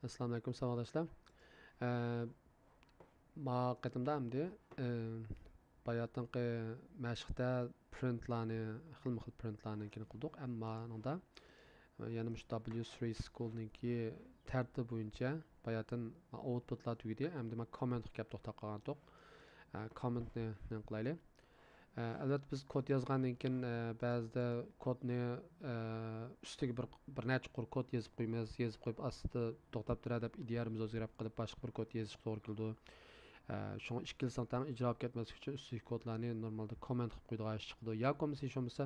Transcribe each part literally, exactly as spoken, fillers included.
ئەسسالامۇئەلەيكۇم ساۋاقداشلار. ئە، ما قېتىمدا ئەمدى، ئە، باياتىنقى مەشىقتە پرىنتلارنى، خىلمۇ خىل پرىنتلارنى كىنى قىلدۇق. ئەمما مانىڭدا، ئە، يەنە مۇشۇ دابليۇ سرى سكۇلنىڭكى تەرتىپى بويىچە باياتىن ئاۋتپۇتلار تۈگىدى. ئەمدى ما كوممېنتقا كەپ توختاپ قالغانتۇق. ئە، كوممېنتنى نېمە قىلايلى؟ ئە، ئەلۋەتتە، بىز كود يازغاندىن كېيىن، ئە، بەزىدە كودنى، ئە، ئۈستىگە بىر، بىر نەچچە قۇر كود يېزىپ قويىمىز، يېزىپ قويۇپ ئاستىدا توختاپ تۇرە دەپ ئىدىيەمىز ئۆزگىرىپ قېلىپ باشقا بىر كود يېزىشقا توغرا كېلىدۇ. ئە، شۇڭا ئىككىلىسىنىڭ تەڭ ئىجرا بولۇپ كەتمەسلىكى ئۈچۈن ئۈستىدىكى كودلارنى نورمالدا كوممېنت قىلىپ قويىدىغان ئىش چىقىدۇ. ياكى بولمىسا ھېچ بولمىسا،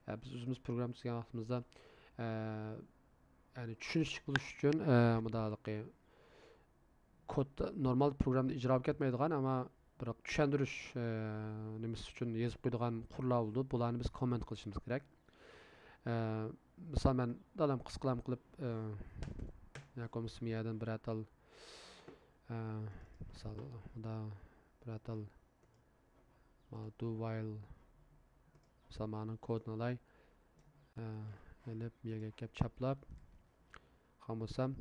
ئە، بىز ئۆزىمىز پروگرامما تۈزگەن ۋاقتىمىزدا، ئە، يەنى چۈشىنىشلىك بولۇش ئۈچۈن، ئە، مۇنداق كود نورمال پروگرامدا ئىجرا بولۇپ كەتمەيدىغان، ئەمما بىراق چۈشەندۈرۈش، ئە، نېمىسى ئۈچۈن يېزىپ قويىدىغان قۇرلار بولىدۇ. بۇلارنى بىز كوممېنت قىلىشىمىز كېرەك. ئە، مىسال، مەن دالام قىسقىلام قىلىپ، ئە، ياكى بولمىسا مۇ يەردىن بىرەر تال، ئە، مىسال، مۇندا بىرەر تال ما do while، مىسال، مانىڭ كودىنى ئالاي. ئە، ئېلىپ، مۇ يەرگە كەپ چاپلاپ قالمىسام،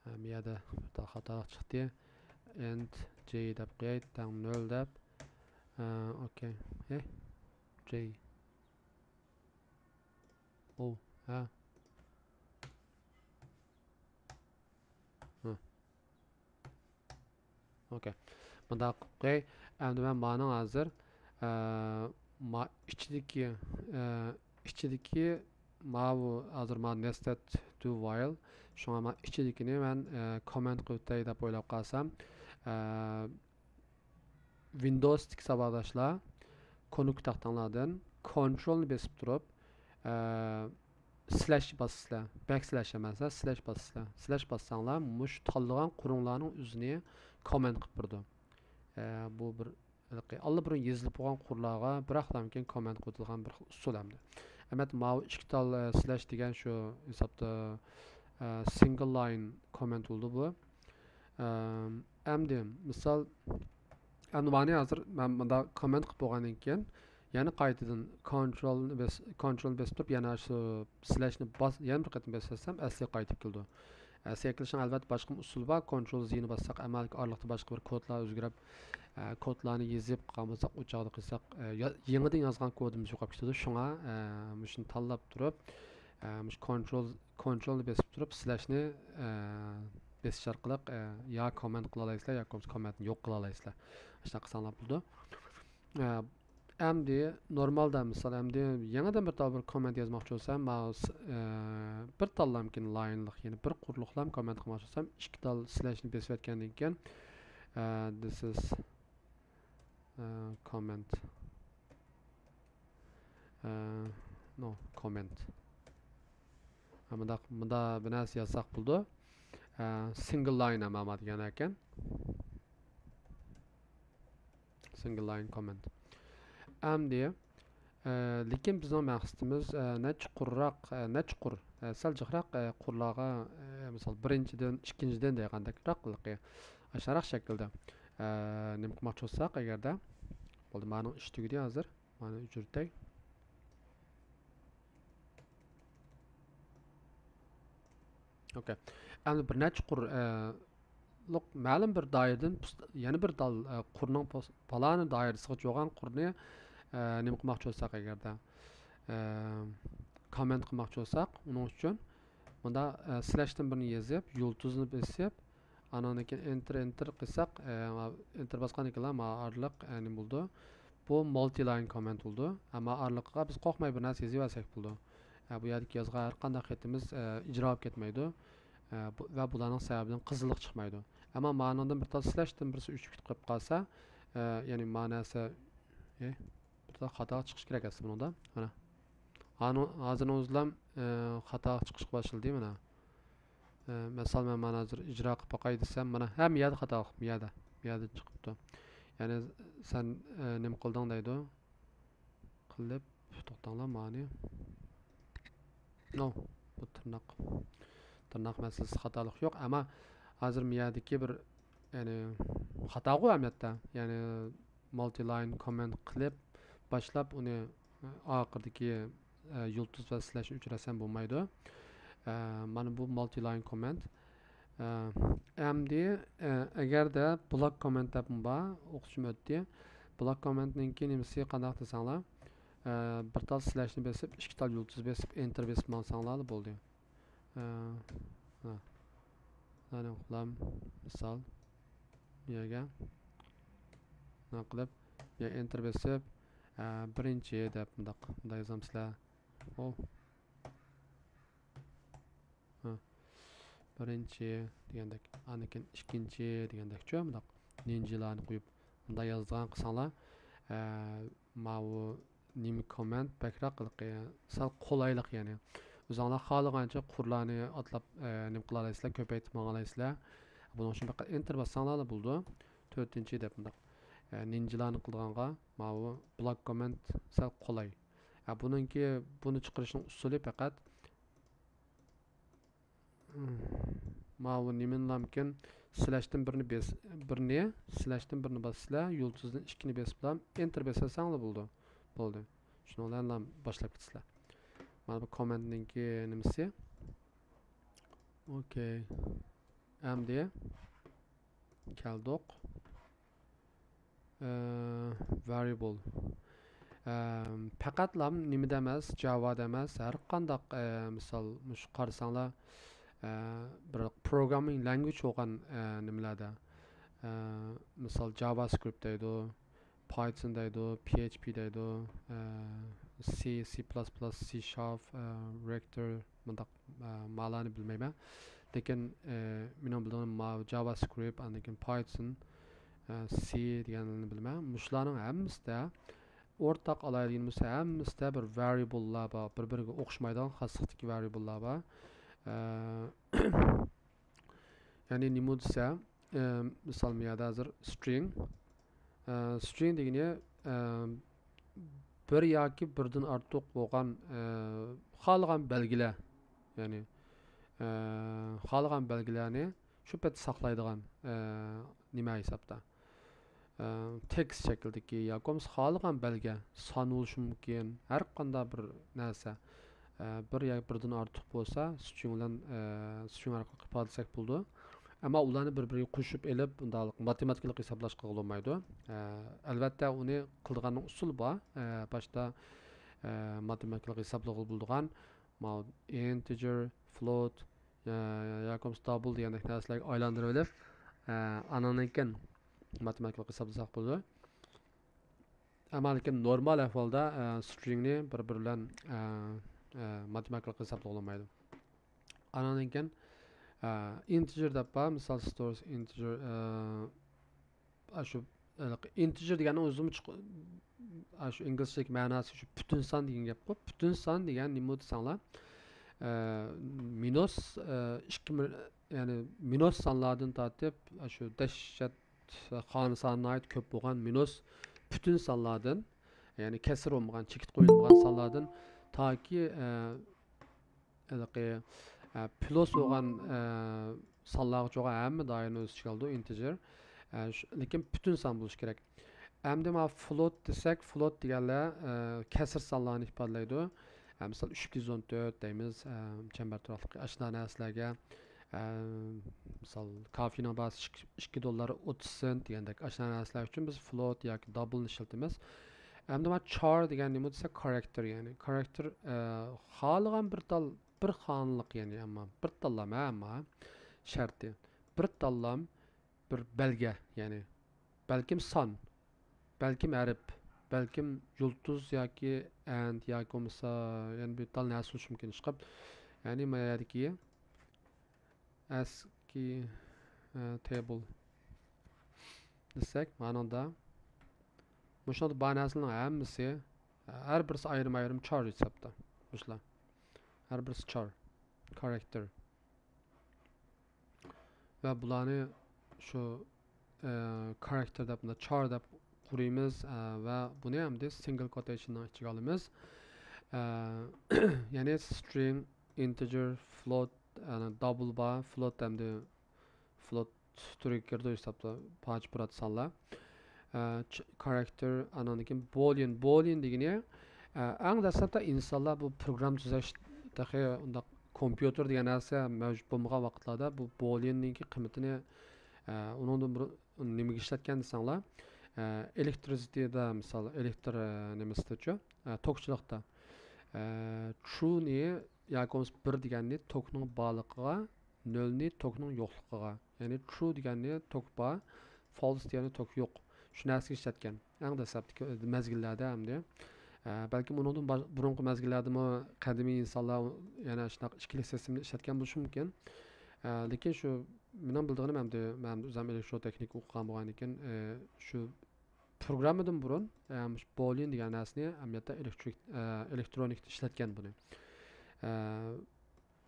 ئە، مۇ يەردە بىر خاتالىق چىقتى. ئېند جەي دەپ قوياي، تەڭ نۆل دەپ. ئە، ئوكەي. ئە، جەي. ئو، ھە. ھە. ئوكەي. مۇنداق قىلىپ قوياي. ئەمدى مەن مانىڭ ھازىر، ئە، ما ئىچىدىكى، ئە، ئىچىدىكى ماۋۇ ھازىر ما nested do while. شۇڭا ما ئىچىدىكىنى مەن، ئە، كوممېنت قىلىۋېتەي دەپ ئويلاپ قالسام، ئە، ۋىندوۋستىكى ساۋاقداشلار، كونكۇر تاختاڭلاردىن كونترولنى بېسىپ تۇرۇپ، ئە، سلەش باسىسىلەر. بەك سلەش ئەمەس، سلەش باسىسىلەر. سلەش باسساڭلار، مۇشۇ تاللىغان قۇرۇڭلارنىڭ ئۆزىنى كوممېنت قىلىپ بېرىدۇ. ئە، بۇ بىر ھېلىقى ئاللىبۇرۇن يېزىلىپ بولغان قۇرلارغا بىراقلامكىن كوممېنت قويۇلغان بىر ئۇسۇل ئەمدى. ئەمەت ماۋۇ ئىككى تال، ئە، سلەش دېگەن شۇ ھېسابتا، ئە، سىنگل لاين كوممېنت بولىدۇ بۇ. ئەم، ئەمدى مىسال، ئەمدى مانى ھازىر مەن مۇنداق كوممېنت قىلىپ بولغاندىن كېيىن، يەنە قايتىدىن كونترولنى بېس-، كونترولنى بېسىپ تۇرۇپ، يەنە شۇ سلەشنى باس-، يەنە بىر قېتىم بېسىۋەتسەم، ئەسلىگە قايتىپ كېلىدۇ. ئەسلىگە كېلىشنىڭ ئەلۋەتتە باشقا ئۇسۇلى بار. كونترول زىنى باسساق، ئەمەلدىكى ئارىلىقتا باشقا بىر كودلار ئۆزگىرىپ، ئە، كودلارنى يېزىپ قالمىساق، ئۇ چاغدا قىلساق، ئە، يا-، يېڭىدىن يازغان كودىمىز يوقاپ كېتىدۇ. شۇڭا، ئە، مۇشۇنى تاللاپ تۇرۇپ، ئە، مۇشۇ كونترول، كونترولنى بېسىپ تۇرۇپ، سلەشنى، ئە، بېسىش ئارقىلىق، ئە، يا كوممېنت قىلالايسىلەر، ياكى بولمىسا كوممېنتنى يوق قىلالايسىلەر. ئاشۇنداق قىلساڭلار بولىدۇ. ئە، ئەمدى نورمالدا، مىسال، ئەمدى يېڭىدىن بىر تال بىر كوممېنت يازماقچى بولسام، ماۋۇ س-، ئە، بىر تاللامكىن لاينلىق، يەنى بىر قۇرلۇقلام كوممېنت قىلماقچى بولسام، ئىككى تال سلەشنى بېسىۋەتكەندىن كېيىن، ئە، this is، ئە، comment. ئە، no comment. ئە، مۇنداق، مۇندا بىر نەرسە يازساق بولىدۇ. ئە، سىنگل لاين ئەمما دېگەن ئىكەن. سىنگل لاين كوممېنت. ئەمدى، ئە، لېكىن بىزنىڭ مەقسىتىمىز، ئە، نەچچە قۇرراق، ئە، نەچچە قۇر، ئە، سەل جىقراق، ئە، قۇرلارغا، ئە، مىسال، بىرىنچىدىن، ئىككىنچىدىن دەيدىغاندەك راقلىقى، ئاشۇنداق شەكىلدە، ئە، نېمە قىلماقچى بولساق ئەگەردە، بولدى، مانىڭ ئىشى تۈگىدى ھازىر. مانا ئۆچۈرتەي. ئوكەي. ئەمدى بىر نەچچە قۇر، ئە، لۇق مەلۇم بىر دائىرىدىن پۇس-، يەنە بىر دال-، ئە، قۇرنىڭ پۇس-، پالانى دائىرىسىغا چۈشىدىغان قۇرنى، ئە، نېمە قىلماقچى بولساق ئەگەردە، ئە، كوممېنت قىلماقچى بولساق، ئۇنىڭ ئۈچۈن مۇندا، ئە، سلەشتىن بىرنى يېزىپ، يۇلتۇزنى بېسىپ، ئانىڭدىن كېيىن ئېنتېر، ئېنتېر قىلساق، ئە، ئېنتېر باسقاندىن كېيىنلا مانا ئارىلىق، ئە، نېمە بولىدۇ؟ بۇ مالتى لاين كوممېنت بولىدۇ. ئەمما ئارىلىقىغا بىز قورقماي بىر نەرسە يېزىۋەرسەك بولىدۇ. ئە، بۇ يەردىكى يازغان ھەر قانداق خېتىمىز، ئە، ئىجرا بولۇپ كەتمەيدۇ. ئە، بۇ، ۋە بۇلارنىڭ سەۋەبىدىن قىزىللىق چىقمايدۇ. ئەمما مانىڭدىن بىر تال سلەشتىن بىرسى ئۆچۈپ كېتىپ قېلىپ قالسا، ئە، يەنى ما نەرسە، ئە، بىر تال خاتا چىقىشى كېرەك ئەسلى بۇنىڭدا. مانا. ھازىرنىڭ ئۆزىلا، ئە، خاتا چىقىشقا باشلىدى مانا. ئە، مىسال، مەن مانا ھازىر ئىجرا قىلىپ باقاي دېسەم، مانا ھەممە يەردە خاتا، مۇ يەردە، مۇ يەردە چىقىپتۇ. يەنى سەن، ئە، نېمە قىلدىڭ دەيدۇ. قىلىپ، توختاڭلار، مانى. نو، بۇ تىرناق. تىرناق مەسىلىسى خاتالىق يوق، ئەمما ھازىر مۇ يەردىكى بىر، يەنى خاتاغۇ ئەمەلىيەتتە. يەنى مالتى لاين كوممېنت قىلىپ باشلاپ، ئۇنى ئاخىرىدىكى، ئە، يۇلتۇز ۋە سلەشنى ئۆچۈرەسەن بولمايدۇ. ئە، مانا بۇ مالتى لاين كوممېنت. ئەمدى ئەگەردە بلاك كوممېنت دەپمۇ بار، ئوقۇتۇشۇم ئۆتتى. بلاك كوممېنتنىڭكى نېمىسى قانداق دېسەڭلار، بىر تال سلەشنى بېسىپ، ئىككى تال يۇلتۇز بېسىپ، ئېنتېر بېسىپ ماڭساڭلارلا بولدى. مىسال، بۇ يەرگە مۇنداق قىلىپ، يا ئېنتېر بېسىپ، بىرىنچى دەپ مۇنداق، مۇنداق يازامسىلەر. ئۇ بىرىنچى دېگەندەك، ئاندىن كېيىن ئىككىنچى دېگەندەكچۇ، مۇنداق نىنجىلارنى قويۇپ مۇنداق يازىدىغان قىلساڭلار، ماۋۇ نېمە كوممېنت بەكرەك ھېلىقى سەل قولايلىق، يەنى ئۆزۈڭلار خالىغانچە قۇرلارنى ئاتلاپ نېمە قىلالايسىلەر، كۆپەيتىپ ماڭالايسىلەر. بۇنىڭ ئۈچۈن پەقەت ئېنتېر باسساڭلارلا بولىدۇ. تۆتىنچى دەپ مۇنداق نىنجىلارنى قىلىدىغانغا ماۋۇ بلاك كوممېنت سەل قولاي. بۇنىڭكى، بۇنى چىقىرىشنىڭ ئۇسۇلى پەقەت ماۋۇ نېمىنىلامكىن، سلەشتىن بىرنى بېس، بىرنى، سلەشتىن بىرنى باسىسىلەر، يۇلتۇزدىن ئىككىنى بېسىپلا ئېنتېر بېسەلسەڭلا بولىدۇ. بولدى. شۇنىڭ بىلەنلا باشلاپ كېتىسىلەر. مانا بۇ كوممېنتنىڭكى نېمىسى. ئوكەي. ئەمدى كەلدۇق. ۋارىيبل. پەقەتلا نېمىدە ئەمەس، جاۋادا ئەمەس، ھەر قانداق، مىسال، مۇشۇ قارىساڭلار، بىر پروگراممىڭ لانگۋېج بولغان نېمىلەردە، مىسال، جاۋا سكرىپت دەيدۇ، پايتون دەيدۇ، پي ئېچ پى دەيدۇ، سى، سى پلەس پلەس، سى شارپ، ۋېكتور، مۇنداق، مالارنى بىلمەيمەن. لېكىن مېنىڭ بىلىدىغىنىم جاۋا سكرىپت، ئاندىن كېيىن پايتون، سى دېگەنلەرنى بىلىمەن. مۇشۇلارنىڭ ھەممىسىدە ئورتاق ئالايلىقىمىز، ھەممىسىدە بىر ۋارىيبللار بار، بىر بىرىگە ئوخشىمايدىغان خاسلىقتىكى ۋارىيبللار بار. يەنى نېمە دېسە، مىسال، مۇ يەردە ھازىر سترىڭ، سترىڭ دېگىنى بىر ياكى بىردىن ئارتۇق بولغان خالىغان بەلگىلەر، يەنى خالىغان بەلگىلەرنى شۇ پەتتە ساقلايدىغان نېمە ھېسابتا، تېكىست شەكلىدىكى ياكى بولمىسا خالىغان بەلگە، سان بولۇشى مۇمكىن، ھەر قانداق بىر نەرسە، بىر ياكى بىردىن ئارتۇق بولسا، سترىڭ بىلەن، سترىڭ ئارقىلىق ئىپادىلىسەك بولىدۇ. ئەمما ئۇلارنى بىر-بىرىگە قوشۇپ ئېلىپ، بۇنداق ماتېماتىكىلىق ھېسابلاش قىلغىلى بولمايدۇ. ئەلۋەتتە، ئۇنى قىلىدىغاننىڭ ئۇسۇلى بار. باشتا ماتېماتىكىلىق ھېسابلىغىلى بولىدىغان، ماۋۇ ئىنتېجېر، فلوت، ياكى بولمىسا دابل دېگەندەك نەرسىلەرگە ئايلاندۇرۇۋېلىپ، ئاناندىن كېيىن ماتېماتىكىلىق ھېسابلىساق بولىدۇ. ئەمما لېكىن نورمال ئەھۋالدا سترىڭنى بىر-بىرى بىلەن ماتېماتىكىلىق ھېسابلىغىلى بولمايدۇ. ئاناندىن كېيىن ئىنتېجېر دەپ بار، مىسال، ستورس ئىنتېجېر، ئاشۇ ئىنتېجېر دېگەننىڭ ئۆزىمۇ ئاشۇ ئىنگلىزچىدىكى مەناسى شۇ پۈتۈن سان دېگەن گەپقۇ. پۈتۈن سان دېگەن نېمە دېسەڭلار، مىنۇس ئىككى، يەنى مىنۇس سانلاردىن تارتىپ ئاشۇ دەھشەت خانىسانى ناھايىتى كۆپ بولغان مىنۇس پۈتۈن سانلاردىن، يەنى كەسىر بولمىغان، چېكىت قويۇلمىغان سانلاردىن تاكى ھېلىقى پلۇس بولغان سانلارغىچە بولغان ھەممە دائىرىنى ئۆز ئىچىگە ئالىدۇ ئىنتېجېر. لېكىن پۈتۈن سان بولۇشى كېرەك. ئەمدى مانا فلوت دېسەك، فلوت دېگەنلەر كەسىر سانلارنى ئىپادىلەيدۇ. مىسال، ئۈچ يۈز ئون تۆت دەيمىز، چەمبەر تۇراقلىقى ئاشۇنداق نەرسىلەرگە، مىسال، كافېنىڭ باھاسى ئىككى، ئىككى دوللار ئوتتۇز سېنت دېگەندەك ئاشۇنداق نەرسىلەر ئۈچۈن بىز فلوت ياكى دابلنى ئىشلىتىمىز. ئەمدى مانا چار دېگەن نېمە دېسە، كارەكتېر، يەنى كارەكتېر، خالىغان بىر تال، بىر خانىلىق، يەنى ئەمما بىر تاللام، ئەمما شەرتى بىر تاللام بىر بەلگە، يەنى بەلكىم سان، بەلكىم ھەرپ، بەلكىم يۇلتۇز ياكى ئەند ياكى بولمىسا يەنە بىر تال نەرسە بولۇشى مۇمكىن ئىشقىلىپ. يەنى ما يەردىكى ئەسكى تېبىل دېسەك، مانىڭدا مۇشۇنىڭدا بار نەرسىلەرنىڭ ھەممىسى، ھەر بىرسى ئايرىم-ئايرىم چار ھېسابتا. مۇشۇلار ھەر بىرسى چار، كارەكتېر. ۋە بۇلارنى شۇ كارەكتېر دەپ، چار دەپ قۇرىمىز ۋە بۇنى ئەمدى سىنگل كوتېيشننىڭ ئىچىگە ئالىمىز. يەنى سترىڭ، ئىنتېجېر، فلوت، دابل بار، فلوت ئەمدى فلوت تۈرىگە كىرىدۇ ھېسابتا، پارچە پۇرات سانلار. كارەكتېر، ئانىڭدىن كېيىن بولىيەن. بولىيەن دېگىنى، ئەڭ دەسلەپتە ئىنسانلار بۇ پروگرامما تۈزەش تېخى ئۇنداق كومپيۇتېر دېگەن نەرسە مەۋجۇت بولمىغان ۋاقىتلاردا بۇ بولىيىننىڭكى قىممىتىنى، ئە، ئۇنىڭدىن بۇرۇن نېمىگە ئىشلەتكەن دېسەڭلار، ئە، ئېلېكترىسىتېدا، مىسال، ئېلېكتر، ئە، نېمىسىدىچۇ، ئە، توكچىلىقتا، ئە، ترۇنى ياكى بولمىسا بىر دېگەننى توكنىڭ بارلىقىغا، نۆلنى توكنىڭ يوقلۇقىغا، يەنى ترۇ دېگەننى توك بار، فالس دېگەننى توك يوق. شۇ نەرسىگە ئىشلەتكەن. ئەڭ دەسلەپتىكى مەزگىللەردە ئەمدى. ئە، بەلكىم ئۇنىڭدىن باش-، بۇرۇنقى مەزگىللەردىمۇ قەدىمىي ئىنسانلار يەنە شۇنداق ئىككىلىك سىستېمىنى ئىشلەتكەن بولۇشى مۇمكىن. ئە، لېكىن شۇ مېنىڭ بىلىدىغىنىم ئەمدى، مەن ئۆزۈم ئېلېكترو تېخنىكا ئوقۇغان بولغاندىكىن، ئە، شۇ پروگراممىدىن بۇرۇن، ئە، مۇشۇ بولىيىن دېگەن نەرسىنى ئەمەلىيەتتە ئېلېكترىك-، ئە، ئېلېكترونىكىدا ئىشلەتكەن بۇنى. ئە،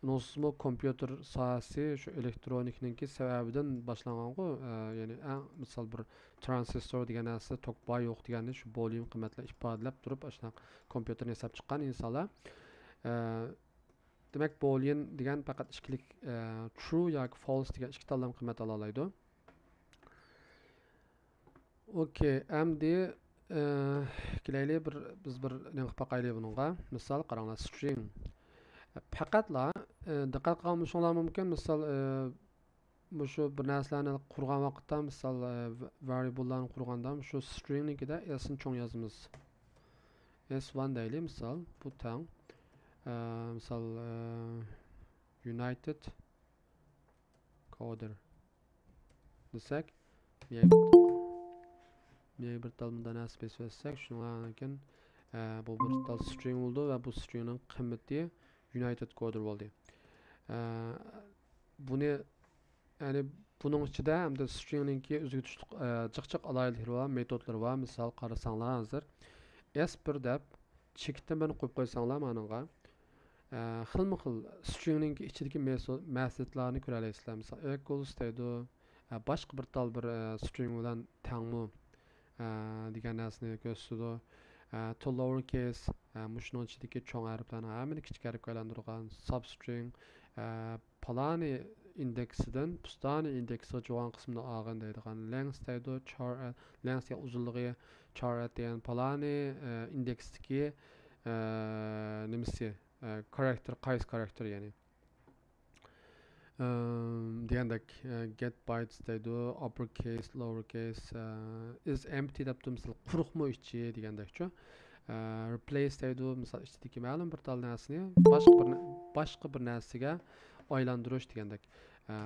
ئۇنىڭسىزمۇ كومپيۇتېر ساھەسى شۇ ئېلېكترونىكىنىڭكى سەۋەبىدىن باشلانغانغۇ. ئە، يەنى ئەڭ مىسال بىر ترانزىستور دېگەن نەرسە توك بار يوق دېگەننى شۇ بولىيىن قىممەتلەر ئىپادىلەپ تۇرۇپ، ئاشۇنداق كومپيۇتېرنى ياساپ چىققان ئىنسانلار. ئە، دېمەك، بولىيىن دېگەن پەقەت ئىككىلىك، ئە، ترۇ ياكى فالس دېگەن ئىككى تاللام قىممەت ئالالايدۇ. ئوكەي، ئەمدى، ئە، كېلەيلى، بىر، بىز بىر نېمە قىلىپ باقايلى بۇنىڭغا. مىسال، قاراڭلار، سترىڭ. پەقەتلا، ئە، دىققەت قىلغان بولۇشۇڭلار مۇمكىن، مىسال، ئە، مۇشۇ بىر نەرسىلەرنى قۇرغان ۋاقىتتا، مىسال، ئە، ۋارىيبللارنى قۇرغاندا، مۇشۇ سترىڭنىڭكىدە ئېسنى چوڭ يازىمىز. ئېس ۋان دەيلى، مىسال، بۇ تەڭ، ئە، مىسال، ئە، يۇنايتېد كودېر دېسەك، مېيەگە بىر، مېيەگە بىر تال مۇنداق نەرسە بېسىۋەتسەك، شۇنىڭ كېيىن، ئە، بۇ بىر تال سترىڭ بولىدۇ ۋە بۇ سترىڭنىڭ قىممىتى يۇنايتېد كودېر بولدى. ئە، بۇنى، يەنى بۇنىڭ ئىچىدە ئەمدى سترىڭنىڭكى ئۆزىگە تۇشلۇق، ئە، جىق جىق ئالاھىدىلىكلىرى بار، مېتودلىرى بار. مىسال قارىساڭلار ھازىر، ئېس بىر دەپ چېكىتتىن بىرنى قويۇپ قويساڭلار مانىڭغا، ئە، خىلمۇ خىل سترىڭنىڭكى ئىچىدىكى مېسو-، مەسىلىلەرنى كۆرەلەيسىلەر. مىسال، ئىكۋالس دەيدۇ، ئە، باشقا بىر تال بىر، ئە، سترىڭ بىلەن تەڭمۇ، ئە، دېگەن نەرسىنى كۆرسىتىدۇ. ئە، تو لوئەر كەيس، ئە، مۇشۇنىڭ ئىچىدىكى چوڭ ھەرپلەرنىڭ ھەممىنى كىچىك ھەرپكە ئايلاندۇرغان، سابسترىڭ، ئە، پالانى ئىندېكسىدىن پۇستانى ئىندېكسىغا چوغان قىسمىنى ئالغىن دەيدىغان، لېنگس دەيدۇ، چار، ئە، لېنگس دېگەن ئۇزۇنلۇقى، چار ئەت دېگەن پالانى، ئە، ئىندېكستىكى، ئە، نېمىسى، ئە، كارەكتېر، قايسى كارەكتېر يەنى. ئىم، دېگەندەك، ئە، گېت بايتس دەيدۇ، ئاپپېر كەيس، لوئەر كەيس، ئە، ئىز ئەمپتى دەپتۇ، مىسال، قۇرۇقمۇ ئىچى دېگەندەكچۇ. ئە، رىپلەيس دەيدۇ، مىسال، ئىچىدىكى مەلۇم بىر تال نەرسىنى باشقا بىر نە-، باشقا بىر نەرسىگە ئايلاندۇرۇش دېگەندەك. ئە،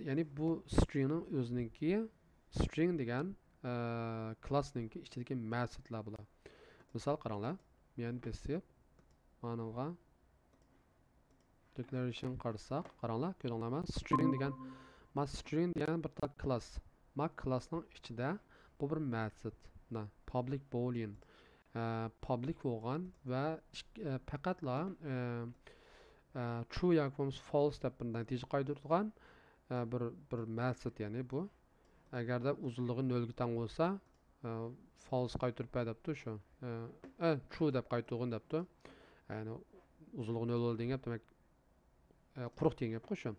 يەنى بۇ سترىڭنىڭ ئۆزىنىڭكى، سترىڭ دېگەن، ئە، كلاسنىڭكى ئىچىدىكى مەسىلەر بۇلار. مىسال قاراڭلار، مەن بېسىپ مانىڭغا دېكلارېيشن قارىساق، قاراڭلار، كۆردۈڭلارمۇ؟ سترىڭ دېگەن، ما سترىڭ دېگەن بىر تال كلاس. ما كلاسنىڭ ئىچىدە بۇ بىر مەسىلەر. مانا، پابلىك بولىيىن. ئە، پابلىك بولغان ۋە ئىك-، ئە، پەقەتلا، ئە، ئە، ترۇ ياكى بولمىسا فالس دەپ بىر نەتىجە قايتۇرىدىغان، ئە، بىر، بىر مەسىلەر، يەنى بۇ. ئەگەردە ئۇزۇنلۇقى نۆلگە تەڭ بولسا، ئە، فالس قايتۇرۇپ بەر دەپتۇ شۇ. ئە، ئە، ترۇ دەپ قايتۇرغىن دەپتۇ. يەنى ئۇزۇنلۇقى نۆل بولدى دېگەن گەپ، دېمەك، ئە، قۇرۇق دېگەن گەپقۇ شۇ.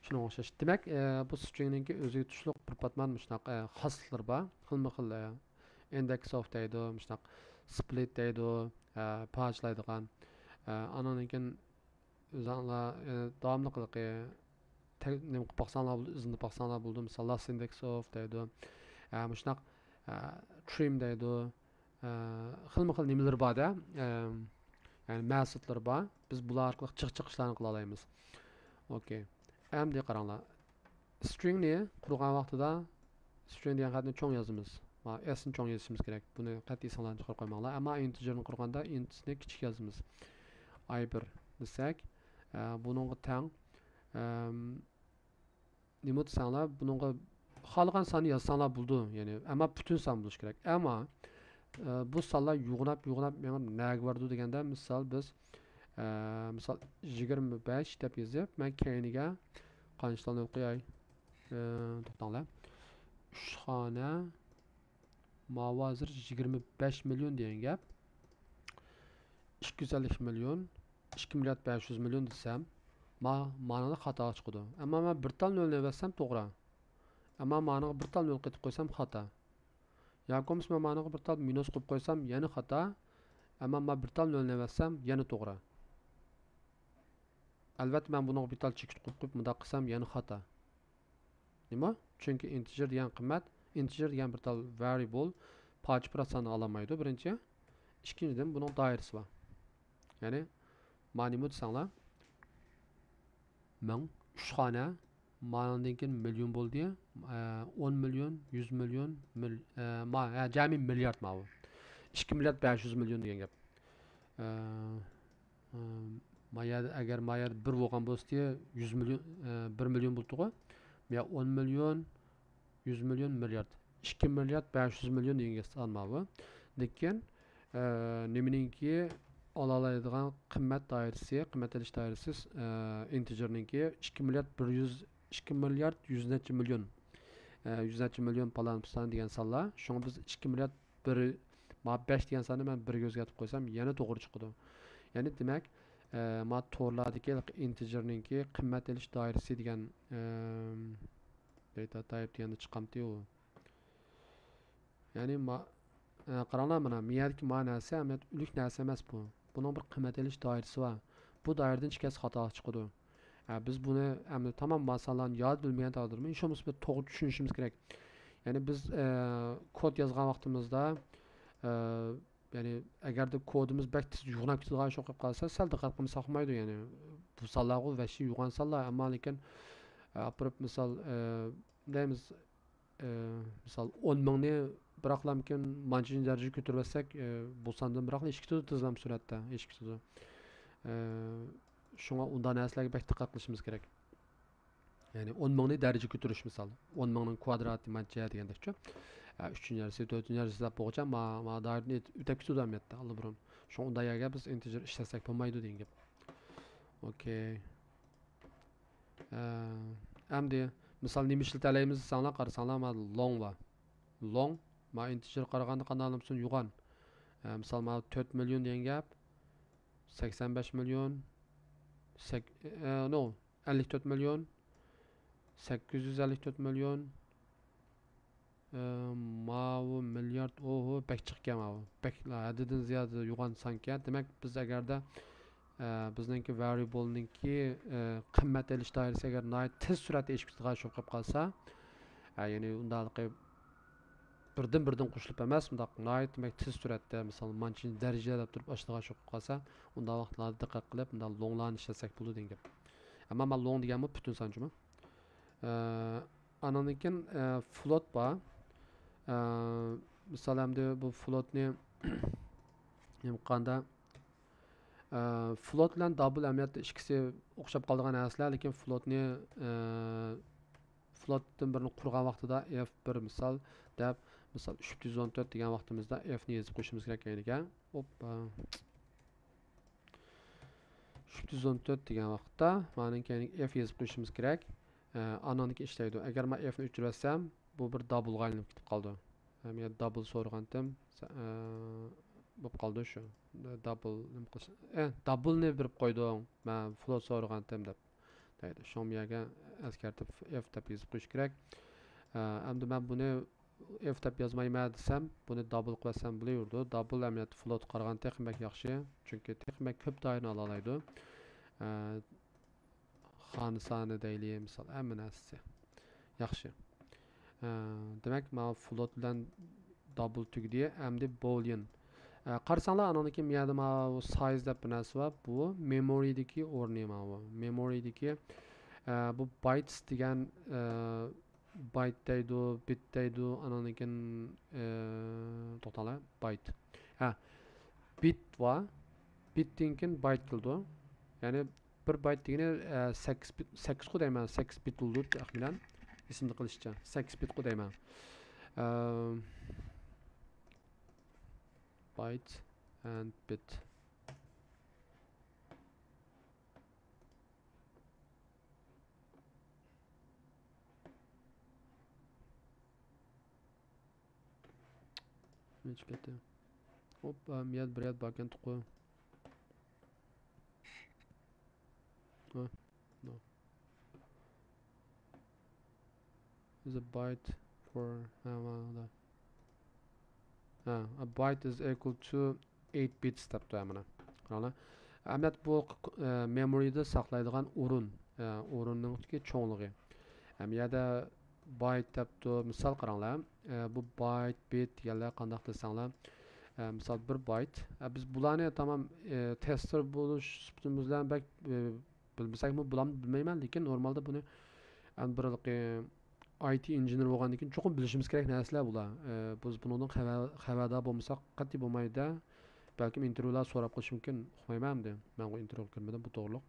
شۇنىڭغا ئوخشاش. دېمەك، ئە، بۇ سترىڭنىڭكى ئۆزىگە تۇشلۇق بىر پاتمان مۇشۇنداق، ئە، خاسلىقلىرى بار. خىلمۇ خىل، ئە، ئىندېكس ئوف دەيدۇ، مۇشۇنداق سپلىت دەيدۇ، ئە، پارچىلايدىغان. ئە، ئانىڭدىن كېيىن ئۆزۈڭلار، ئە، داۋاملىق ھېلىقى تە-، نېمە قىلىپ باقساڭلار بولىدۇ، ئىزدىنىپ باقساڭلار بولىدۇ. مىسال، لاست ئىندېكس ئوف دەيدۇ. ئە، مۇشۇنداق، ئە، ترىم دەيدۇ. ئە، خىلمۇ خىل نېمىلىرى بار-دە. ئە، يەنى مەسىلەر بار. بىز بۇلار ئارقىلىق جىق جىق ئىشلارنى قىلالايمىز. ئوكەي. ئەمدى قاراڭلار. سترىڭنى قۇرغان ۋاقتىدا سترىڭ دېگەن خەتنى چوڭ يازىمىز. ما، ئېسنى چوڭ يېزىشىمىز كېرەك. بۇنى قەتئىي ئېسىڭلاردىن چىقىرىپ قويماڭلار. ئەمما ئىنتېجېرنى قۇرغاندا ئىنتنى كىچىك يازىمىز. ئاي بىر دېسەك، ئە، بۇنىڭغا تەڭ، ئەم، نېمە دېسەڭلار، بۇنىڭغا خالىغان ساننى يازساڭلار بولىدۇ، يەنى، ئەمما پۈتۈن سان بولۇشى كېرەك. ئەمما، ئە، بۇ سانلار يوغىناپ، يوغىناپ مېڭىپ نەگە بارىدۇ دېگەندە، مىسال، بىز، ئە، مىسال، يىگىرمە بەش دەپ يېزىپ، مەن كەينىگە قانچىلارنى ئوقۇياي. ئە، توختاڭلار. ئۈچ خانا، ماۋۇ ھازىر يىگىرمە بەش مىليون دېگەن گەپ. ئىككى يۈز ئەللىك مىليون، ئىككى مىليارد بەش يۈز مىليون دېسەم، ما-، مانىڭدا خاتا چىقىدۇ. ئەمما مەن بىر تال نۆلنى ئەۋەتسەم توغرا. ئەمما مانىڭغا بىر تال نۆل قېتىپ قويسام خاتا. ياكى بولمىسا مەن مانىڭغا بىر تال مىنۇس قويۇپ قويسام يەنە خاتا. ئەمما مەن بىر تال نۆلنى ئەۋەتسەم يەنە توغرا. ئەلۋەتتە، مەن بۇنىڭغا بىر تال چېكىت قويۇپ، قويۇپ مۇنداق قىلسام يەنە خاتا. نېمە؟ چۈنكى integer دېگەن قىممەت، integer دېگەن بىر تال variable، پارچە پۇرات ساننى ئالالمايدۇ، بىرىنچى. ئىككىنچىدىن، بۇنىڭ دائىرىسى بار. يەنى، مانا نېمە دېسەڭلار، مىڭ، ئۈچ خانا، مانىڭدىن كېيىن مىليون بولدى، ئە، ئون مىليون، يۈز مىليون، مىل-، ئە، ما-، ھە، جەمئىي مىليارد ماۋۇ. ئىككى مىليارد بەش يۈز مىليون دېگەن گەپ. ئە، ئە، ما يەردە، ئەگەر ما يەردە بىر بولغان بولسىدى، يۈز مىليون، ئە، بىر مىليون بولىدىغۇ. يا ئون مىليون، يۈز مىليون، مىليارد. ئىككى مىليارد بەش يۈز مىليون دېگەن گەپ سان ماۋۇ. لېكىن، ئە، نېمىنىڭكى ئالالايدىغان قىممەت دائىرىسى، قىممەت ئېلىش دائىرىسى، ئە، integer نىڭكى ئىككى مىليارد بىر يۈز، ئىككى مىليارد يۈز نەچچە مىليون، ئە، يۈز نەچچە مىليون پالان پۇسان دېگەن سانلار. شۇڭا بىز ئىككى مىليارد بىر، ما بەش دېگەن ساننى مەن بىرگە ئۆزگەرتىپ قويسام يەنە توغرا چىقىدۇ. يەنى دېمەك، ئە، ما تورلاردىكى integer نىڭكى قىممەت ئېلىش دائىرىسى دېگەن، ئە، data type دېگەندە چىقامتى ئۇ. يەنى ما-، ئە، قاراڭلار، مانا، ما يەردىكى ما نەرسە ئەمەلىيەتتە ئۆلۈك نەرسە ئەمەس بۇ. بۇنىڭ بىر قىممەت ئېلىش دائىرىسى بار. بۇ دائىرىدىن ئىچكەرسى خاتا چىقىدۇ. ئە، بىز بۇنى ئەمدى تامام ما سانلارنى ياد بىلمىگەن تەقدىردىمۇ، ھېچ بولمىسا بىر توغرا چۈشىنىشىمىز كېرەك. يەنى بىز، ئە، كود يازغان ۋاقتىمىزدا، ئە، يەنى ئەگەردە كودىمىز بەك تېز يوغىناپ كېتىدىغان ئىش بولۇپ قالسا، سەل دىققەت قىلمىساق بولمايدۇ. يەنى بۇ سانلارغۇ ۋەھشىي يوغان سانلار، ئەمما لېكىن، ئە، ئاپىرىپ مىسال، ئە، دەيمىز، ئى، مىسال، ئون مىڭنى بىراقلامكىن مانچىنچە دەرىجىگە كۆتۈرۈۋەتسەك، ئى، بۇ ساندىن بىراقلا ئېشىپ كېتىدۇ، تېزلا سۈرئەتتە ئېشىپ كېتىدۇ. ئى، شۇڭا ئۇنداق نەرسىلەرگە بەك دىققەت قىلىشىمىز كېرەك. يەنى ئون مىڭنى دەرىجىگە كۆتۈرۈش، مىسال، ئون مىڭنىڭ كۋادراتى مانچە دېگەندەكچۇ. ئە، ئۈچىنچى دەرىجىسى، تۆتىنچى دەرىجىسى دەپ بولغۇچە ما-، ما دائىرىدىن ئۆتۈپ كېتىدۇ ئەمەلىيەتتە ئاللىبۇرۇن. شۇڭا ئۇنداق يەرگە بىز ئىنتېجېر ئىشلەتسەك بولمايدۇ دېگەن گەپ. ئوكەي. ئە، ئەمدى مىسال نېمە ئىشلىتەلەيمىز دېسەڭلار، قارىساڭلار، مانا لوڭ بار. لوڭ، مانا ئىنتېجېرغا قارىغاندا قانداق بولسۇن، يوغان. ئە، مىسال، مانا تۆت مىليون دېگەن گەپ، سەكسەن بەش مىليون، سەك-، ئە، نو، ئەللىك تۆت مىليون، سەككىز يۈز ئەللىك تۆت مىليون، ئە، ماۋۇ مىليارد، ئوھو، بەك جىقكەن ماۋۇ. بەكلا ھەددىدىن زىيادە يوغان سانكەن. دېمەك، بىز ئەگەردە، ئە، بىزنىڭكى ۋەرىيبلنىڭكى، ئە، قىممەت ئېلىش دائىرىسى ئەگەر ناھايىتى تېز سۈرئەتتە ئېشىپ كېتىدىغان ئىش بولۇپ قالسا، ئە، يەنى ئۇنداقلىقى بىردىن-بىردىن قوشۇلۇپ ئەمەس، مۇنداق ناھايىتى دېمەك تېز سۈرئەتتە، مىسال، مانچىنچە دەرىجە دەپ تۇرۇپ ئاشىدىغان ئىش بولۇپ قالسا، ئۇنداق ۋاقىتلاردا دىققەت قىلىپ، مۇنداق لوڭلارنى ئىشلەتسەك بولىدۇ دېگەن گەپ. ئەمما مانا لوڭ دېگەنمۇ پۈتۈن سان جۇمۇ. ئە، ئانىڭدىن كېيىن، ئە، فلوت بار. ئە، مىسال، ئەمدى بۇ فلوتنى نېمە قىلغاندا، ئە، فلوت بىلەن دابل ئەمەلىيەتتە ئىككىسى ئوخشاپ قالىدىغان نەرسىلەر، لېكىن فلوتنى، ئە، فلوتتىن بىرنى قۇرغان ۋاقتىدا ئېف بىر مىسال دەپ، مىسال، ئۈچ يۈز ئون تۆت دېگەن ۋاقتىمىزدا ئېفنى يېزىپ قويۇشىمىز كېرەك كەينىگە. ئوپپا. ئۈچ يۈز ئون تۆت دېگەن ۋاقىتتا مانىڭ كەينىگە ئېف يېزىپ قويۇشىمىز كېرەك. ئە، ئانىڭدىكى ئىشلەيدۇ. ئەگەر مەن ئېفنى ئۆچۈرۈۋەتسەم، بۇ بىر دابلغا ئايلىنىپ كېتىپ قالىدۇ. ھەم يەنە دابل سورىغانتىم، سە-، ئە، بولۇپ قالدى شۇ. دابل نېمە قىلسا، ئە، دابلنى بېرىپ قويدۇڭ. مەن فلوت سورىغانتىم دەپ دەيدۇ. شۇڭا بۇ يەرگە ئەسكەرتىپ ئېف دەپ يېزىپ قويۇش كېرەك. ئە، ئەمدى مەن بۇنى ئېف دەپ يازمايمەن دېسەم، بۇنى دابل قىلىۋەتسەم بولۇۋېرىدۇ. دابل ئەمەلىيەتتە فلوتقا قارىغاندا تېخىمۇ بەك ياخشى. چۈنكى تېخىمۇ بەك كۆپ دائىرىنى ئالالايدۇ. ئە، خانا سانى دەيلى، مىسال، ھەممە نەرسىسى. ياخشى. ئە، دېمەك، ماۋۇ فلوت بىلەن دابل تۈگىدى. ئەمدى بوليان. ئە، قارىساڭلار، ئانىڭدىن كېيىن بۇ يەردە ماۋۇ سايز دەپ بىر نەرسە بار. بۇ مېمورىدىكى ئورنى ماۋۇ. مېمورىدىكى، ئە، بۇ بايتس دېگەن، ئە، بايت دەيدۇ، بىت دەيدۇ، ئانىڭدىن كېيىن، ئە، توختاڭلار، بايت. ھە، بىت بار. بىتتىن كېيىن بايت كېلىدۇ. يەنى بىر بايت دېگىنى، ئە، سەككىز بىت، سەككىزغۇ دەيمەن، سەككىز بىت بولىدۇ تەخمىنەن. ئېسىمدە قېلىشىچە، سەككىز بىتقۇ دەيمەن. ئە، بايت ئەند بىت. نېچە كەتتى؟ ھوپ، ئەم، ياد بىر ياد باركەن تۇقۇ. ھە، نو. Is a byte for، ھە، مانا. ھە، a byte is equal to eight bits دەپتۇ، ھە، مانا. قاراڭلار. ئەمەت بۇ، ئە، مېمورىدا ساقلايدىغان ئورۇن، ئە، ئورۇننىڭكى چوڭلۇقى. ھەم يەردە بايت دەپتۇ، مىسال قاراڭلار. ئە، بۇ بايت، بىت دېگەنلەر قانداق دېسەڭلار. ئە، مىسال بىر بايت. ئە، بىز بۇلارنى تامام، ئە، تېستېر بولۇش سۈپىتىمىز بىلەن بەك، ئە، بىلمىسەكمۇ بۇلارنى بىلمەيمەن، لېكىن نورمالدا بۇنى ئەمدى بىر ھېلىقى ئاي تى ئىنژېنېر بولغاندىن كېيىن چوقۇم بىلىشىمىز كېرەك نەرسىلەر بۇلار. ئە، بىز بۇنىڭدىن خەۋەر-، خەۋەردار بولمىساق قەتئىي بولمايدۇ. بەلكىم ئىنتېرۋيۇلار سوراپ قېلىشى مۇمكىن، ئۇقمايمەن ئەمدى. مەنغۇ ئىنتېرۋيۇ كىرمىدىم بۇ توغرۇلۇق.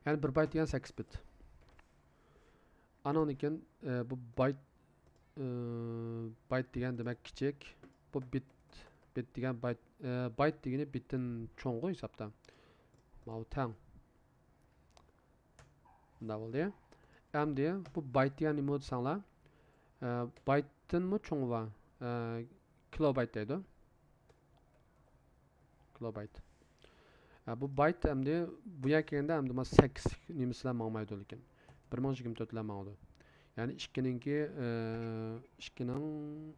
يەنى بىر بايت دېگەن سەككىز بىت. ئانىڭدىن كېيىن، ئە، بۇ بايت، ئە، بايت دېگەن دېمەك كىچىك. بۇ بىت، بىت دېگەن بايت، ئە، بايت دېگىنى بىتتىن چوڭغۇ ھېسابتا. ماۋۇ تەڭ. مۇنداق بولدى. ئەمدى بۇ بايت دېگەن نېمە دېسەڭلار؟ ئە، بايتتىنمۇ چوڭى بار. ئە، كىلوبايت دەيدۇ. كىلوبايت. ئە، بۇ بايت ئەمدى بۇ يەرگە كەلگەندە ئەمدى مانا سەككىز نېمىسى بىلەن ماڭمايدۇ، لېكىن بىر مىڭ يىگىرمە تۆت بىلەن ماڭىدۇ. يەنى ئىككىنىڭكى، ئە، ئىككىنىڭ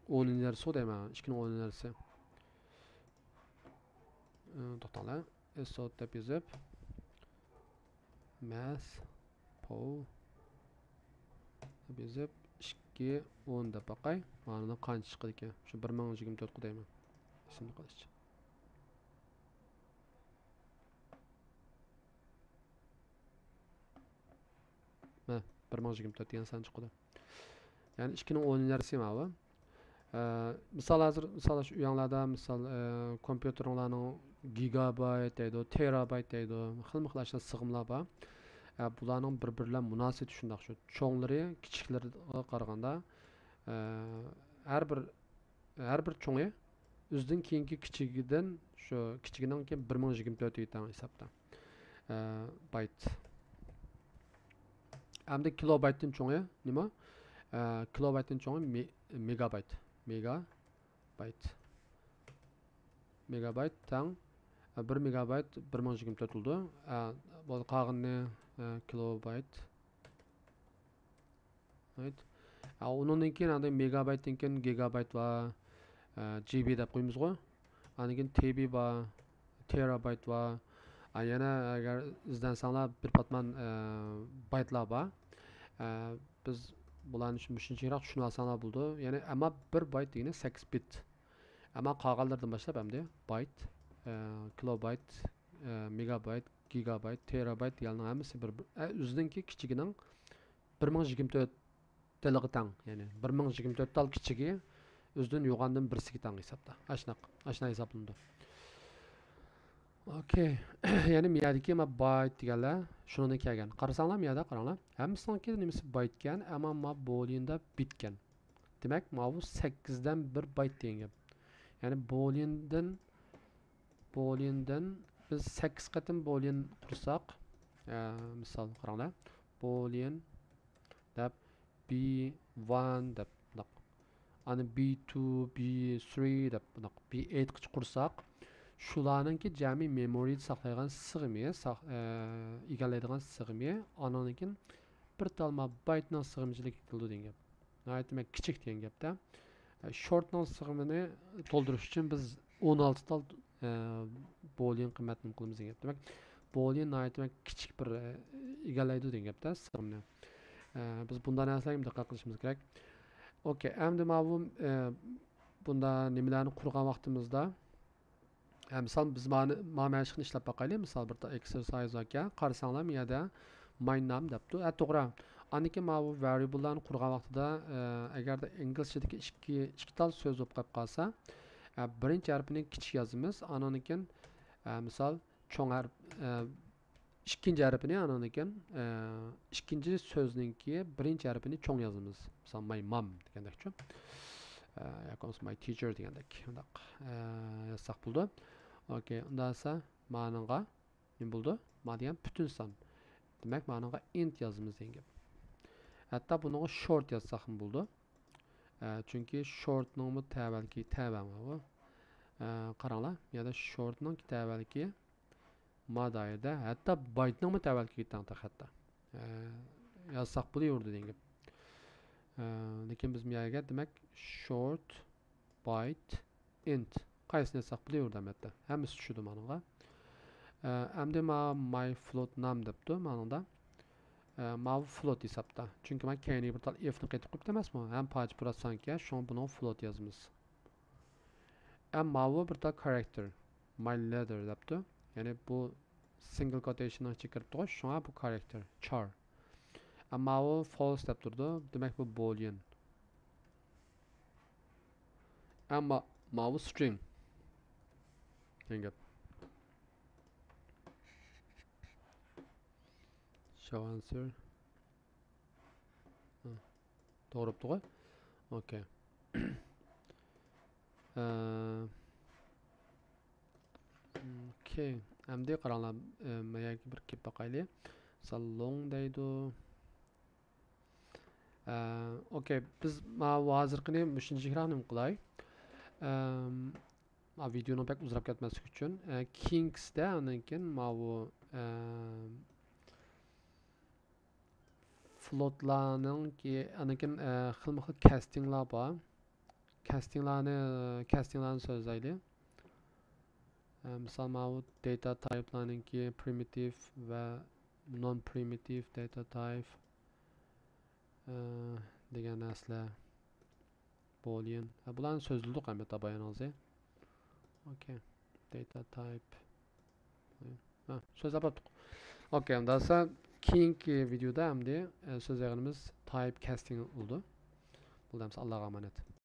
ئونىنچى يەرسىغۇ دەيمەن، ئىككىنىڭ ئونىنچى يەرسى. ئە، توختاڭلار. ئېسوت دەپ يېزىپ، مەس پوۋ دەپ يېزىپ، ئىككى ئون دەپ باقاي. مانا قانچە چىقىدىكەن؟ شۇ بىر مىڭ يىگىرمە تۆت قىدايمەن. ئېسىمدە قېلىشىچە. مە، بىر مىڭ يىگىرمە تۆت دېگەن سان چىقىدۇ. يەنى ئىككىنىڭ ئونىنچى يەرسى ماۋۇ. ئە، مىسال، ھازىر، مىسال، شۇ ئۆيۈڭلاردا، مىسال، ئە، كومپيۇتېرىڭلارنىڭ گىگابايت دەيدۇ، تېرابايت دەيدۇ، خىلمۇ خىل ئاشۇنداق سىغىملار بار. ئە، بۇلارنىڭ بىر بىرى بىلەن مۇناسىۋىتى شۇنداق، شۇ چوڭلىرى كىچىكلىرىگە قارىغاندا، ئە، ھەر بىر ھەر بىر چوڭى ئۆزىدىن كېيىنكى كىچىكىدىن، شۇ كىچىكىنىڭكى بىر مىڭ يىگىرمە تۆتىگە تەڭ ھېسابتا. ئە، بايت. ئەمدى كىلوبايتتىن چوڭى نېمە؟ ئە، كىلوبايتتىن چوڭى مې-، مېگابايت. مېگابايت. مېگابايت تەڭ، ئە، بىر مېگابايت بىر مىڭ يىگىرمە تۆت بولىدۇ. ئە، بولدى، قالغىنىنى، ئە، كىلوبايت. رايت. ئا، ئۇنىڭدىن كېيىن، ئاندىن مېگابايتتىن كېيىن گىگابايت بار، ئە، جى بى دەپ قويىمىزغۇ. ئاندىن كېيىن تى بى بار، تېرابايت بار. ئا، يەنە ئەگەر ئىزدەنسەڭلار، بىر پاتمان، ئە، بايتلار بار. ئە، بىز بۇلارنى شۇ، مۇشۇنچە يىراق چۈشىنىۋالساڭلار بولىدۇ. يەنى، ئەمما بىر بايت دېگىنى سەككىز بىت. ئەمما قالغانلىرىدىن باشلاپ ئەمدى بايت، ئە، كىلوبايت، ئە، مېگابايت، گىگابايت، تېرابايت دېگەننىڭ ھەممىسى بىر، بىر، ئە، ئۆزىنىڭكى كىچىكىنىڭ بىر مىڭ يىگىرمە تۆت تالىغا تەڭ، يەنى بىر مىڭ يىگىرمە تۆت تال كىچىكى ئۆزىدىن يوغاندىن بىرسىگە تەڭ ھېسابتا. ئاشۇنداق، ئاشۇنداق ھېسابلىنىدۇ. ئوكەي. يەنى مىيەدىكى ما بايت دېگەنلەر شۇنىڭدىن كەلگەن. قارىساڭلار، مىيەدە قاراڭلار. ھەممىسىنىڭكى نېمىسى بايتكەن، ئەمما ما بولىيىندا بىتكەن. دېمەك، ماۋۇ سەككىزدىن بىر بايت دېگەن گەپ. يەنى بولىيىندىن، بولىيىندىن بىز سەككىز قېتىم بولىيىن قۇرساق، ئە، مىسال قاراڭلار. بولىيىن دەپ، بى ۋان دەپ، مۇنداق. ئاندىن بى تۇ، بى سىرى دەپ، مۇنداق، بى ئېيت قىچ قۇرساق، شۇلارنىڭكى جەمئىي مېمورىدا ساقلايدىغان سىغىمى، ساق-، ئە، ئىگىلەيدىغان سىغىمى، ئانىڭدىن كېيىن بىر تالما بايتنىڭ سىغىمىچىلىكىگە كېلىدۇ دېگەن گەپ. ناھايىتى دېمەك كىچىك دېگەن گەپتە. ئە، شورتنىڭ سىغىمىنى تولدۇرۇش ئۈچۈن بىز ئون ئالتە تال، ئە، بولىيىن قىممەتنى قىلىمىز دېگەن گەپ. دېمەك، بولىيىن ناھايىتى دېمەك كىچىك بىر، ئە، ئىگىلەيدۇ دېگەن گەپتە سىغىمنى. ئە، بىز بۇنداق نەرسىلەرگە دىققەت قىلىشىمىز كېرەك. ئوكەي، ئەمدى ماۋۇ، ئە، بۇنداق نېمىلەرنى قۇرغان ۋاقتىمىزدا، ئە، مىسال، بىز مانا، مانا مۇشۇنى ئىشلەپ باقايلى. مىسال، بىر تا-، ئېكسېرسايز باركەن، قارىساڭلار، مۇ يەردە ماي نام دەپتۇ. ھە، توغرا. ئاندىن كېيىن ماۋۇ ۋەرىيبللارنى قۇرغان ۋاقتىدا، ئە، ئەگەردە ئىنگلىزچىدىكى ئىككى، ئىككى تال سۆز بولۇپ قېلىپ قالسا، ئە، بىرىنچى ھەرپىنى كىچىك يازىمىز. ئانىڭدىن كېيىن، ئە، مىسال، چوڭ ھەرپ، ئە، ئىككىنچى ھەرپىنى، ئانىڭدىن كېيىن، ئە، ئىككىنچى سۆزنىڭكى بىرىنچى ھەرپىنى چوڭ يازىمىز. مىسال، ماي مام دېگەندەكچۇ. ئە، ياكى بولمىسا ماي تىچېر دېگەندەك. مۇنداق، ئە، يازساق بولىدۇ. ئوكەي، ئۇنداق دېسە، مانىڭغا نېمە بولىدۇ؟ ما دېگەن پۈتۈن سان. دېمەك، مانىڭغا ئىنت يازىمىز دېگەن گەپ. ھەتتا بۇنىڭغا شورت يازساقمۇ بولىدۇ. ئە، چۈنكى شورتنىڭمۇ تەۋەلىكى تەۋەڭ بۇ. ئە، قاراڭلار، يەنە شورتنىڭ تەۋەلىكى ما دائىرىدە، ھەتتا بايتنىڭمۇ تەۋەلىكىگە تەڭ تېخى ھەتتا. ئە، يازساق بولۇۋېرىدۇ دېگەن گەپ. ئە، لېكىن بىز بۇ يەرگە، دېمەك، شورت بايت ئىنت قايسىنى يازساق بولۇۋېرىدۇ ئەمەتتە. ھەممىسى چۈشىدۇ مانىڭغا. ئەمدى ما my float نام دەپتۇ مانىڭدا. ئە، ماۋۇ float ھېسابتا. چۈنكى مەن كەينىگە بىر تال if نى قېتىپ قويۇپتۇ ئەمەسمۇ؟ ھەم پايچە پۇراتسانكى، شۇڭا بۇنىڭ float يازىمىز. ئەم ماۋۇ بىر تال character. My letter دەپتۇ. يەنى بۇ single quotation نىڭ ئىچىگە كىرىپتىغۇ، شۇڭا بۇ character. Char. ئەم ماۋۇ false دەپ تۇرىدۇ. دېمەك، بۇ boolean. ئەمما ماۋۇ string. دېگەن گەپ. Show answer. ھە، توغرا بوپتىغۇ. ئوكەي. ئە، ئوكەي. ئەمدى قاراڭلار، ئە، مەيەگە بىر كېلىپ باقايلى. مىسال، long دەيدۇ. ئە، ئوكەي، بىز ماۋۇ ھازىرقىنى مۇشۇنچىلىكراق نېمە قىلاي. ئەم، ما ۋىدېونىڭ بەك ئۇزىراپ كەتمەسلىكى ئۈچۈن، ئە، كىنكسدە ئاندىن كېيىن ماۋۇ، ئە، float لارنىڭكى، ئاندىن كېيىن، ئە، خىلمۇ خىل كاستىڭلار بار. كاستىڭلارنى، كاستىڭلارنى سۆزلەيلى. ئە، مىسال، ماۋۇ data type لارنىڭكى primitive ۋە non primitive data type، ئە، دېگەن نەرسىلەر. Boolean. ھە، بۇلارنى سۆزلىدۇق ئەلۋەتتە بايانىڭىزنى. ئوكەي. Data type. ھە، سۆزلەپ باتتۇق. ئوكەي، ئەمدى سەن كېيىنكى ۋىدېودا ئەمدى، ئە، سۆزلەيدىغىنىمىز تايپ كاستىڭ بولىدۇ. بولدى، ئەمسە ئاللاغا ئامانەت.